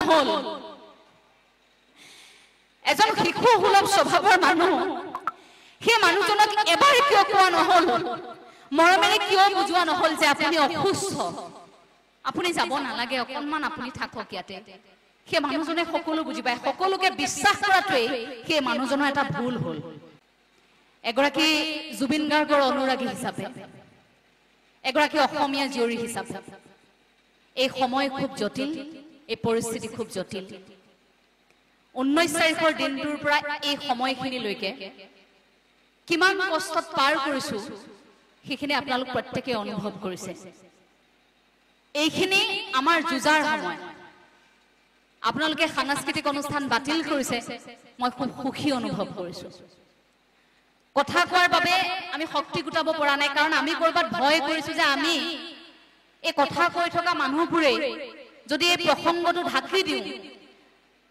নহ'ল? এজন শিশু সুলভ স্বভাৱৰ মানুহ, সেই মানুহজনক এবাৰ কিয় কোৱা নহ'ল, মৰমেৰে কিয় বুজোৱা নহ'ল যে আপুনি অসুস্থ, আপুনি যাব নালাগে, অকণমান আপুনি থাকক ইয়াতে। সেই মানুহজনে সকলো বুজি পায়। সকলোকে বিশ্বাস কৰাটোৱেই সেই মানুহজনৰ এটা ভুল হ'ল। এগৰাকী জুবিন গাৰ্গৰ অনুৰাগী হিচাপে, এগৰাকী অসমীয়া জীয়ৰী হিচাপে, এই সময় খুব জটিল, এই পৰিস্থিতি খুব জটিল। 19 তাৰিখৰ দিনটোৰ পৰা এই সময়খিনিলৈকে কিমান কষ্টত পাৰ কৰিছো সেইখিনি আপোনালোক প্ৰত্যেকে অনুভৱ কৰিছে। এইখিনি আমাৰ যুঁজাৰ সময়। আপোনালোকে সাংস্কৃতিক অনুষ্ঠান বাতিল কৰিছে, মই খুব সুখী অনুভৱ কৰিছো। কথা কোৱাৰ বাবে আমি শক্তি গোটাব পৰা নাই, কাৰণ আমি ক'ৰবাত ভয় কৰিছো যে আমি এই কথা কৈ থকা মানুহবোৰেই যদি এই প্ৰসংগটো ঢাকি দিওঁ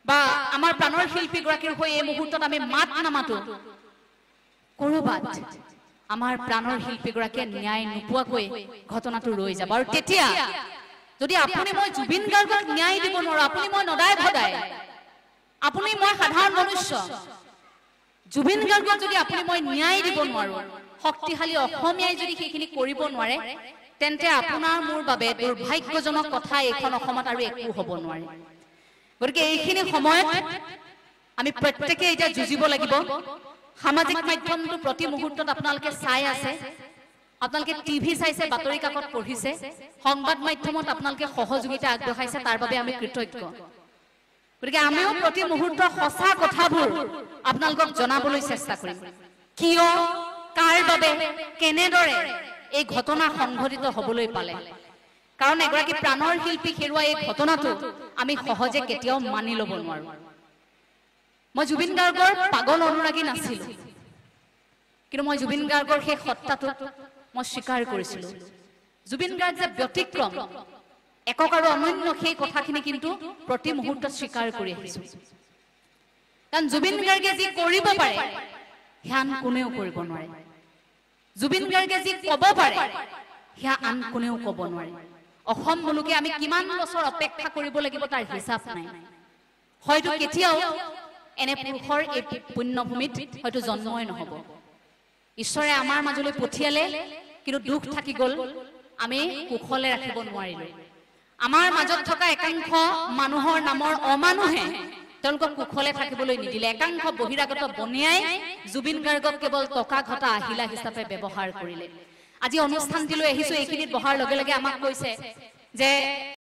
বা আমাৰ প্ৰাণৰ শিল্পীগৰাকীৰ হৈ এই মুহূৰ্তত আমি মাত নামাতো, ক'ৰবাত আমাৰ প্ৰাণৰ শিল্পীগৰাকীয়ে ন্যায় নোপোৱাকৈ ঘটনাটো ৰৈ যাব। আৰু তেতিয়া যদি আপুনি মই জুবিন গাৰ্গক ন্যায় দিব নোৱাৰো, আপুনি মই নদায় ভদায়, আপুনি মই সাধাৰণ মনুষ্য, জুবিন গাৰ্গক যদি আপুনি মই ন্যায় দিব নোৱাৰো, শক্তিশালী অসমীয়াই যদি সেইখিনি কৰিব নোৱাৰে, তেন্তে আপোনাৰ মোৰ বাবে দুৰ্ভাগ্যজনক কথা এইখন অসমত আৰু একো হ'ব নোৱাৰে। গতিকে এইখিনি সময়ত আমি প্ৰত্যেকে এতিয়া যুঁজিব লাগিব। সামাজিক মাধ্যমটো প্ৰতি মুহূৰ্তত আপোনালোকে চাই আছে, আপোনালোকে টিভি চাইছে, বাতৰি কাকত পঢ়িছে, সংবাদ মাধ্যমত আপোনালোকে সহযোগিতা আগবঢ়াইছে, তাৰ বাবে আমি কৃতজ্ঞ। গতিকে আমিও প্ৰতি মুহূৰ্তৰ সঁচা কথাবোৰ আপোনালোকক জনাবলৈ চেষ্টা কৰিম। কিয়, কাৰ বাবে, কেনেদৰে এই ঘটনা সংঘটিত হ'বলৈ পালে, কাৰণ এগৰাকী প্ৰাণৰ শিল্পী হেৰুৱা এই ঘটনাটো আমি সহজে কেতিয়াও মানি ল'ব নোৱাৰো। মই জুবিন গাৰ্গৰ পাগল অনুৰাগী নাছিলো, কিন্তু মই জুবিন গাৰ্গৰ সেই সত্তাটোক মই স্বীকাৰ কৰিছিলো। জুবিন গাৰ্গ যে ব্যতিক্ৰম, একক আৰু অনন্য, সেই কথাখিনি কিন্তু প্ৰতি মুহূৰ্তত স্বীকাৰ কৰি আহিছো। কাৰণ জুবিন গাৰ্গে যি কৰিব পাৰে সেয়া আন কোনেও কৰিব নোৱাৰে, জুবিন গাৰ্গে যি ক'ব পাৰে সেয়া আন কোনেও ক'ব নোৱাৰে। অসম মুলুকে আমি কিমান বছৰ অপেক্ষা কৰিব লাগিব তাৰ হিচাপ নাই। হয়তো কেতিয়াও এনে পুৰুষৰ এই পুণ্যভূমিত হয়তো জন্মই নহ'ব। ঈশ্বৰে আমাৰ মাজলৈ পঠিয়ালে, কিন্তু দুখ থাকি গ'ল, আমি কুশলে ৰাখিব নোৱাৰিলো। আমাৰ মাজত থকা একাংশ মানুহৰ নামৰ অমানুহে তেওঁলোকক কুশলে থাকিবলৈ নিদিলে। একাংশ বহিৰাগত বনিয়াই জুবিন গাৰ্গক কেৱল টকা ঘটা আহিলা হিচাপে ব্যৱহাৰ কৰিলে। আজি অনুষ্ঠানটিলৈ আহিছো, এইখিনিত বহাৰ লগে লগে আমাক কৈছে যে